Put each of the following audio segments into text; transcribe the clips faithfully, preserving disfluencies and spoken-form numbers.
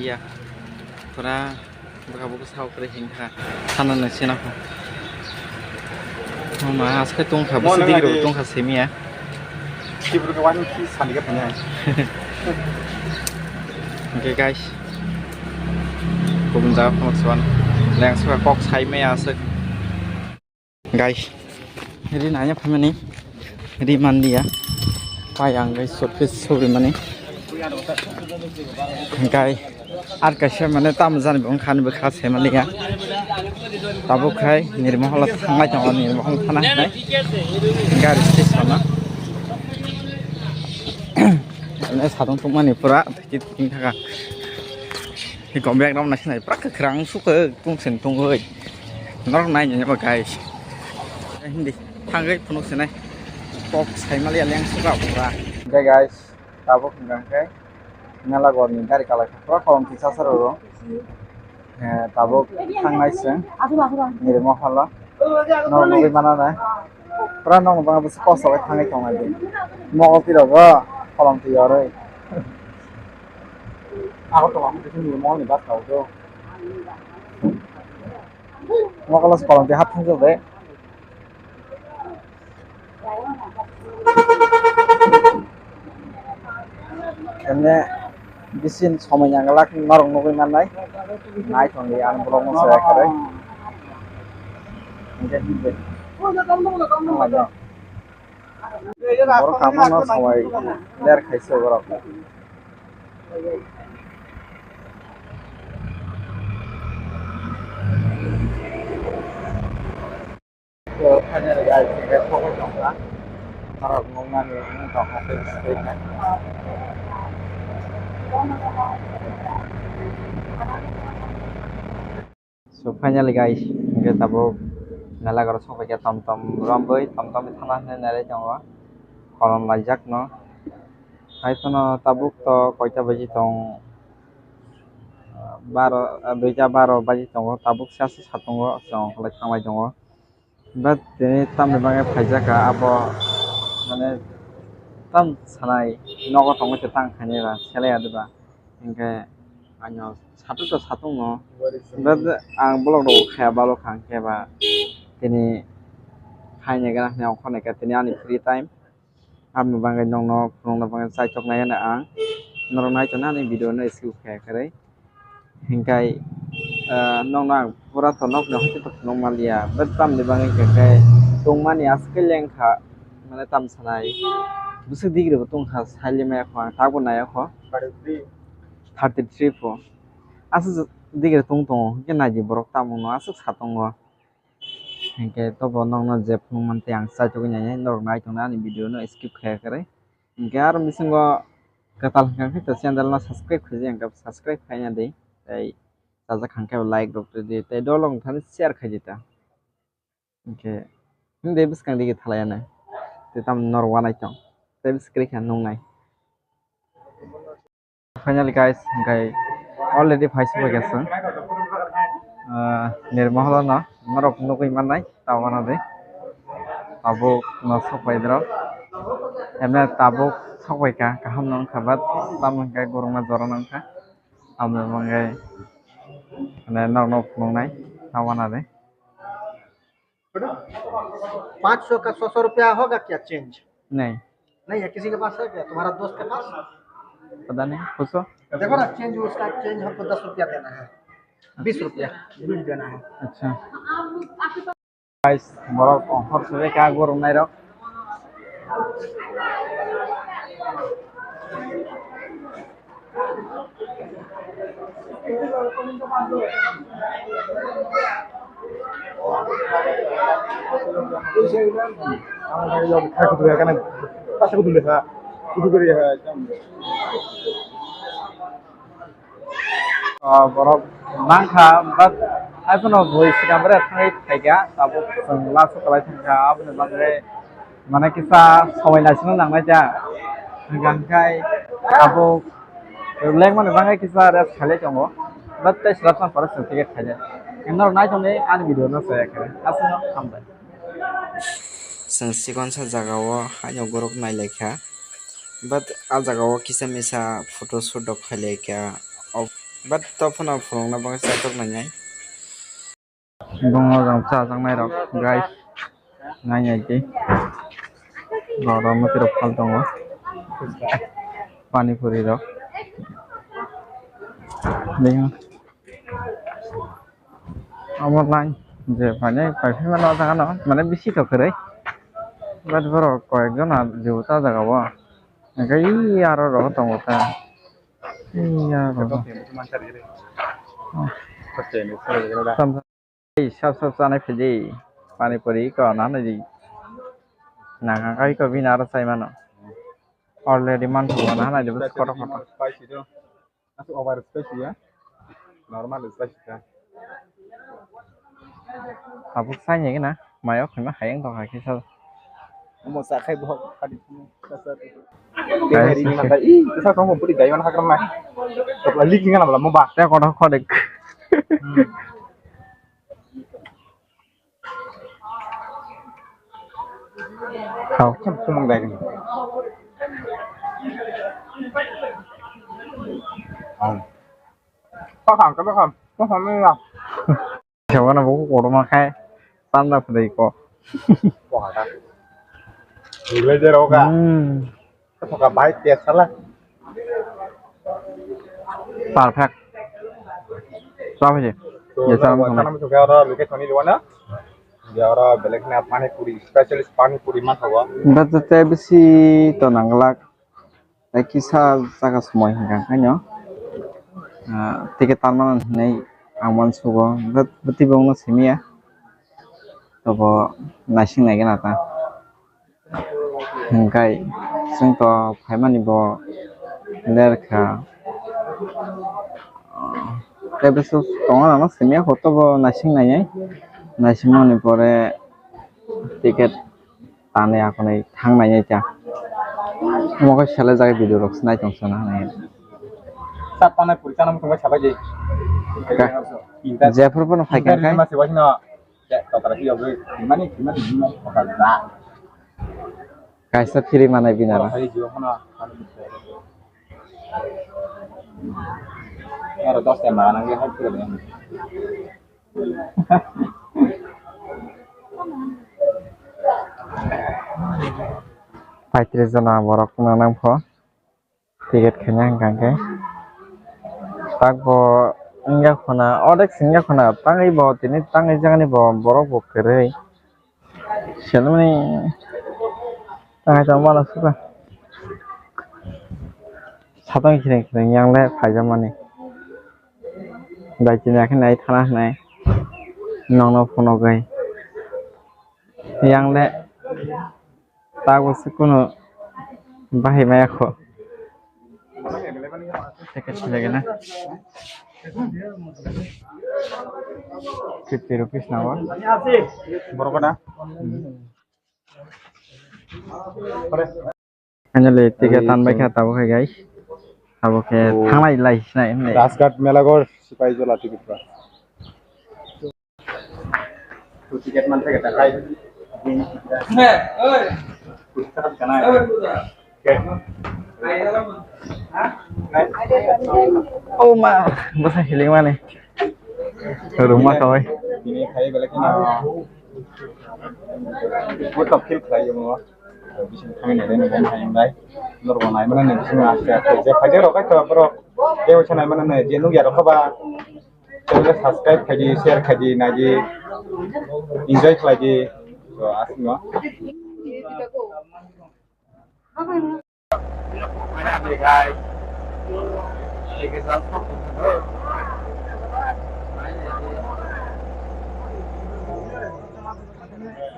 Ya. Pura bwkha bwkha sao kwrwi hinkha. Sana nang sina kho. Mama aske tongkha, bisi digro tongkha semiya. Sibru ka wani ki sani ka phanya. Okay guys. Kubun jaga phunuk siwan. Leng suka kok sai maya aswk. Guys, ri nanya phamani, ri manliya. Pai ang guys, sopis sobri mani. Guys, ar kaisa mane tam jani bong khan bwkha se manliya. Tabuk khai nirmohol thanglai tongo, nirmohol thana hinai. Gari station na. Ane sadong tongmani pura thiki thiki thaka. Hi kom bag ram na sinai pura kwkhwrang sukha tong sen tong oi. Norok nai nai ba guys. Hindi thangwi phunuk sinai. Kok sai maliya leng suka pura. Hey guys, tabuk hwnkha khe Nalagorni gari kalai pura kolom kisa saro ro. Eh, tabuk thangnai se nirmo holo. Norok nugwi mana nai. Pura norok bangma bwswk kosto khe thangwi tongnai di. Mokol twi rogo kolom twi yorwi. Agartala hwnwi khe nirmo holni bus rok do. Mokol o kolom twi hap thang jodi. Kemne bisin somoi nanglak norok nugwi mannai. Naithok di ang vlog no saya kare. Hingke hingke. Borok kama no somoi ler khaisi borok. So, finally, guys, hingke sogwi tongkha. Norok nuknani wng tongkha tei swkang. So, finally, guys, hingke tabuk Nalagaro sogwi khe tom tom romwi, tom tom thana hinwi nailai tongo. Kolom laijak no. Hai phano tabuk to koita baji tong, baro, duita baro baji tongo, tabuk se aswk satungo chwng hwnlai thanglai tongo. But tini tamni bagwi phaijak kha abo, mane, tam sanai nogo tongwi se tang khainai ba, selai ya diba? Hinkhe ano satung to satung no, but ang vlog rok khaya balo kha, hinkhe ba tini khainai gana hinwi ongkhornai kha tini ani free time. Aboni bagwi nokno phunukna bagwi chaitok nai ang. Norok naitok nani video no skip khe kwrwi. Hinkhe, ah, nokno ang pura to nokni hoite to phunuk manliya. But tamni bagwi hinkhe tongmani aswk lengkha, mane tam sanai. Bwswk degree bo tongkha, sailima yakho ang tabuk nai yakho. Thirty three pho. Aswk degree tong tongo, hinkhe naidi borok tamungno aswk satungo. Hinkhe tobo nokno je phunukmani tei ang chaitugwi nainai, norok nai tongna ani video no skip khaya kwrwi. Hinkhe aro bisingo kwtal hwnkha khe to channel no subscribe khaijak hinkhe subscribe khaina di, tei chajak hwnkhe like rok rwdi, tei dolong thani share khaidi ta. Hinkhe himde bwskang digi thalai anai, tei tamo norok wanai tong, tei bwswk kwrwi kha nuknai. Finally guys, hinkhe already phai sokphaikha chwng, ah, Nirmoholo no norok nugwi mannai tabuk no de, tabuk no sokphai drok, emne tabuk sokphaikha kaham no wngkha, but tamo hinkhe gorokma jora no wngkha, amo hinkhe mane norok no phunuknai tabuk no de. पाँच सौ का सौ सौ रुपया होगा क्या चेंज? नहीं। नहीं है, किसी के पास है क्या? तुम्हारा दोस्त के पास? पता नहीं, पूछो। देखो ना, चेंज उसका चेंज हमको दस रुपया देना है, बीस रुपया बिल देना है। अच्छा। Guys, borok ongkhor suri ka gorok nairok. Ah, borok mangkha, but haiphano bui swkang bai thangwi phaikha, tabuk chwng last o kwlai thangkha, aboni bagwi mane kisa somoi naisingno nangnai ta. Hwnkha hwnkhe abo lengmani bagwi kisa rest khailai tongo, but tei swrapsa pore chwng ticket khainai. Norok naithokni ani video no chaya khe aswkno hambai. Chwng chikonsa jagao haino borok nailaikha, but ah jagao kisa misa photo shoot rok khailaikha. But to phano phunukna bagwi chaitok nangnai. Bongno jang chajaknai rok, guys. Nainai di. Borok mwtwi rok phal tongo. Pani puri rok. Bini omo line je painai paiphaima no jaga no mane bisi to kwrwi. But borok koyek jon ar jibo ta jaga o. Hwnkhe aro rok tongo ta. Aro. Ei, sab sab chanai phaidi. Pani puri iko na nai di. Nang kha iko bini aro chai mano. Already man thangma na nai di bwswk kotor kotor. Spicy do. Aswk over spicy ya. Normal spicy kha. Tabuk sai ni na mayo khima hayang tong kha kisa. Omo sa khai bo khadi. Guys, ri ni mata i sa song puri dai man hakram na. Kapla lik ni na bla mo ba. Te kotor kotor. Khao. Khum khum dai ni. Khao. Khao khao khao khao. Khao khao ni ya. Sabana bo kotor ma khai. Panda pwdai ko. Khao khao. Ile je roga. Hmm. Thoka bai test sala. Perfect. Sabe je. Ye salam khamai. Sana musuke oro location ni liwana. Ya oro belek na pani puri, specialist pani puri ma thawa. Bata te bisi to nanglak. Tei kisa jaga somoi hwnkha khaino. Ah, ticket tanmani hinwi ang uansugo. But bwtwi bo wngno simiya. Tobo naising naigwna ta. Hwnkhe chwng to phaimani bo lerkha. Tei bwswk tongo ano simiya kho tobo naising nainai. Naisingmani pore ticket tanwi akhonwi thang nainai ta. Omo khe selai jagwi video rok se nai tong sana hinwi. Sat tanai puri chana muchungma sabai je. Ka-, jephuru phano phai kha khe. Kaisa phiri manai binara. Paitris jona borok nang nang pho. Ticket khaina hwnkha khe. Tak bo wngya khuna, odek se wngya khuna, tangwi bo tini tangwi jagani bo borok bo kwrwi. Selmani tangwi tong mano suka. Satong khireng khireng yang le phaijakmani. Dai tini akhe nai thana hwnwi nongno phunugwi. Yang le. Tago se kunu bahai maya kho. Ticket lagi na. Fifty rupees na wa. Borok na. Finally ticket tan bai kha tabo khai guys. Tabo khe thanglai lai sinai hwnle. Rajghat Melagor Sipahijola ticket ba. Ticket man theke ta khai. Oh ma, bwsa hiling mani. Ruma kawai. Ini khai balik na. Buat tak feel khai mo. Bising khai ni dene dene khai bai. Normal nai mana ni bising aste aste. Je khai rok khai to bro. Je wasa nai mana ni je nuk ya rok ba. Channel subscribe khaidi, share khaidi, naidi, enjoy khlaidi. So, asino.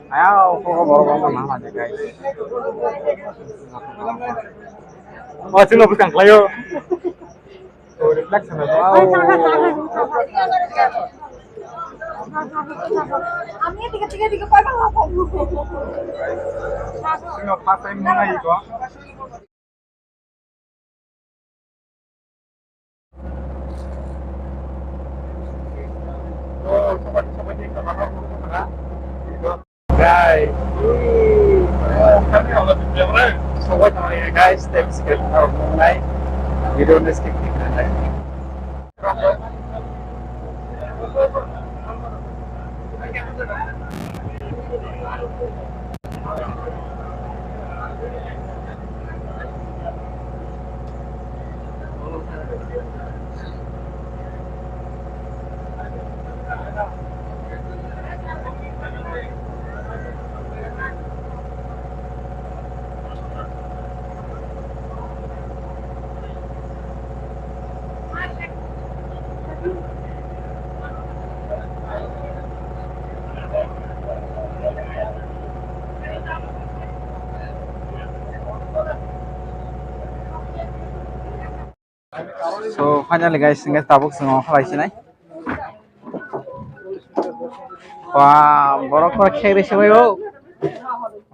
Ayaw, kok borok rok no nama de, guys. Oh, sino bwskang khlaio. Guys, kami Allah tu biar orang. Sobat orang ya guys, tapi sekali tahu mengenai video ni skip ni kan. So finally guys, hingke tabuk chwng ongkha lai sinai. Wah, borok kok khek rw simi o.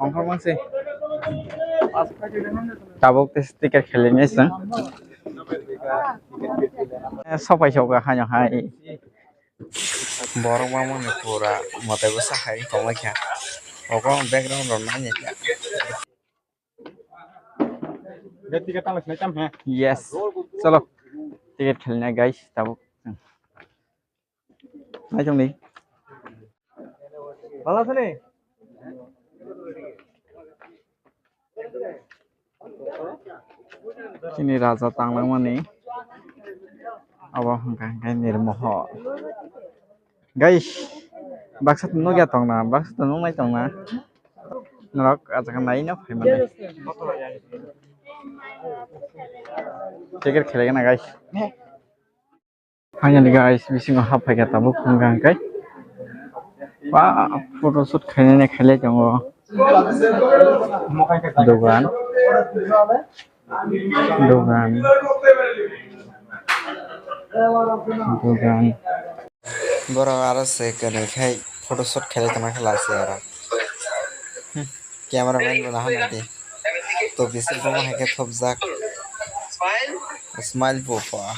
Ongkha mangse. Tabuk tes ticket kheli ni chwng. Eh, sopai soka haino hai. Borok mangmani pura mote bwsa hai tonglaikha. Obo background rok nai naikha. Yes. Chalo. Ticket kheli nai guys, tabuk. Nai tong di. Bala sini. Chini raja tanglangmani abo hwnkha hwnkhe nirmoho. Guys, baksa to nukya tongna, baksa to nuknai tongna. Norok ah jaga naino phaimani. Ticket khelaigana guys. Finally guys, bisingo hap phaikha tabuk hwnkha hwnkhe. Ba, photo shoot khainani khailai tongo. Dogan. Dogan. Dogan. Borok aro se kwnwi khai photo shoot khailai tongma khe lasi aro. Hmm. Camera man bo nahana di. To bising bomo hai khe thopjak. Smile bo pa.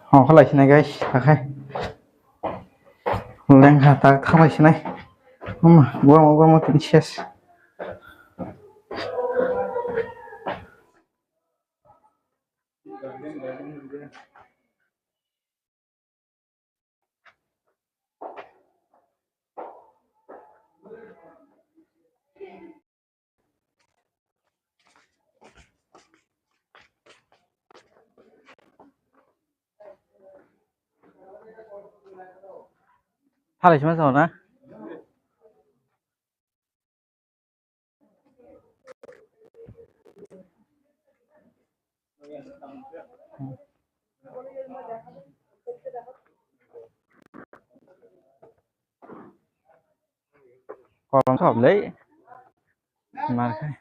Hokhalai sinai guys, akhai. Lengha tak thalai sinai. Huma, guama, guama, tini ses. Thalai sima sao na? Kolom sob le. Mar khai.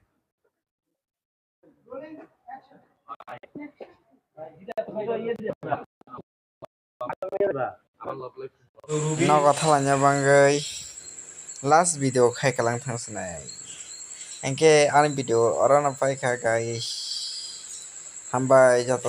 Nogo thalaina bagwi last video khai kalang thang sinai. Hinkhe ani video orono paikha guys. Hambai joto.